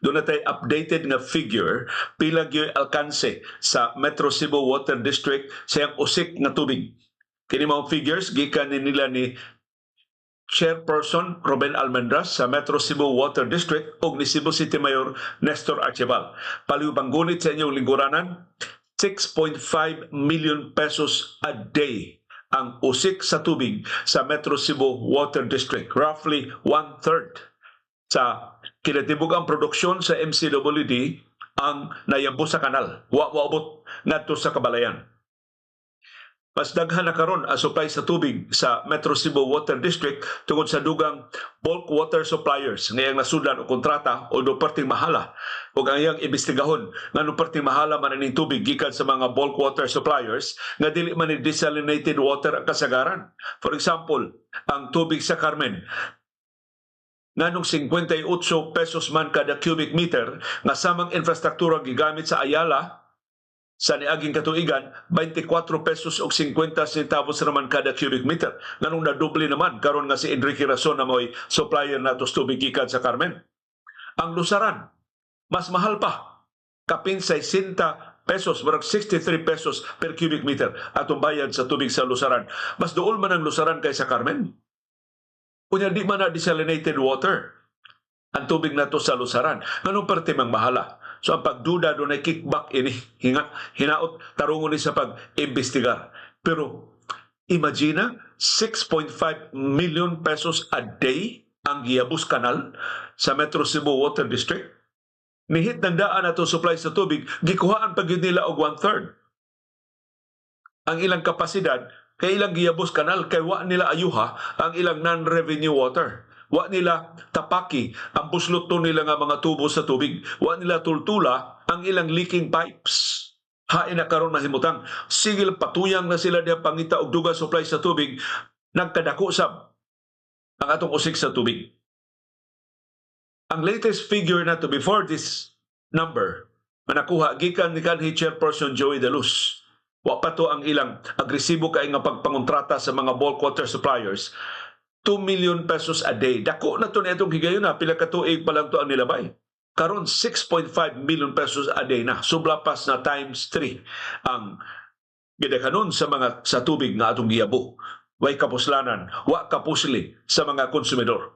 Duna tay updated nga figure pila gyud alkanse sa Metro Cebu Water District sa iyang usik nga tubig. Kini mao figures gikan ni nila ni Chairperson Ruben Almendras sa Metro Cebu Water District ug ni Cebu City Mayor Nestor Archival. Palihug gunit sa inyong lingkuranan, 6.5 million pesos a day ang usik sa tubig sa Metro Cebu Water District. Roughly one-third sa kinatibuk-ang produksyon sa MCWD ang nayabo sa kanal. Wa moabot ngadto sa kabalayan. Mas daghan na karon ang supply sa tubig sa Metro Cebu Water District tungod sa dugang bulk water suppliers nga iyang nasudlan og kontrata, although perting mahala, ug ang iyang imbestigahon nganong perting mahala man ining tubig gikan sa mga bulk water suppliers nga dili man ni desalinated water ang kasagaran. For example, ang tubig sa Carmen, nganong 58 pesos man kada cubic meter nga samang infrastruktura gigamit sa Ayala sa niaging katuigan, 24 pesos og 50 centavos naman kada cubic meter? Nganong nadoble naman karon nga si Enrique Razon na mo'y supplier nato sa tubig gikan sa Carmen? Ang Lusaran, mas mahal pa, kapin 60 pesos, murag 63 pesos per cubic meter atong bayad sa tubig sa Lusaran. Mas duol man ang Lusaran kaysa Carmen. Unya di man na desalinated water ang tubig nato sa Lusaran. Nganong perte mang mahala? So ang pagduda, dunay kickback ini. Hinga, hinaot tarungon ni sa pag-imbestigar. Pero imagine, 6.5 million pesos a day ang giyabos kanal sa Metro Cebu Water District. Nihit ng daan ato supply sa tubig, gikuhaan pa gyud nila og one-third ang ilang kapasidad kay ilang giyabos kanal kay wa nila ayuha ang ilang non-revenue water. Wa nila tapaki ang buslot to nila nga mga tubo sa tubig. Wa nila tultula ang ilang leaking pipes. Hain na karon mahimutang. Sigil patuyang na sila diha pangita og dugang supply sa tubig, nagkadako sab ang atong usik sa tubig. Ang latest figure nato before this number nga nakuha gikan ni kanhi Chairperson Joey De Luz, wa pa to ang ilang agresibo kay nga pagpangontrata sa mga bulk water suppliers, 2 million pesos a day. Dako na to na itong higayon na pila ka tuig pa lang to ang nilabay. Karon 6.5 million pesos a day na. Sublapas na times 3 ang gidakanon sa mga sa tubig nga atong giyabo. Way kapuslanan, wa kapusli sa mga konsumidor.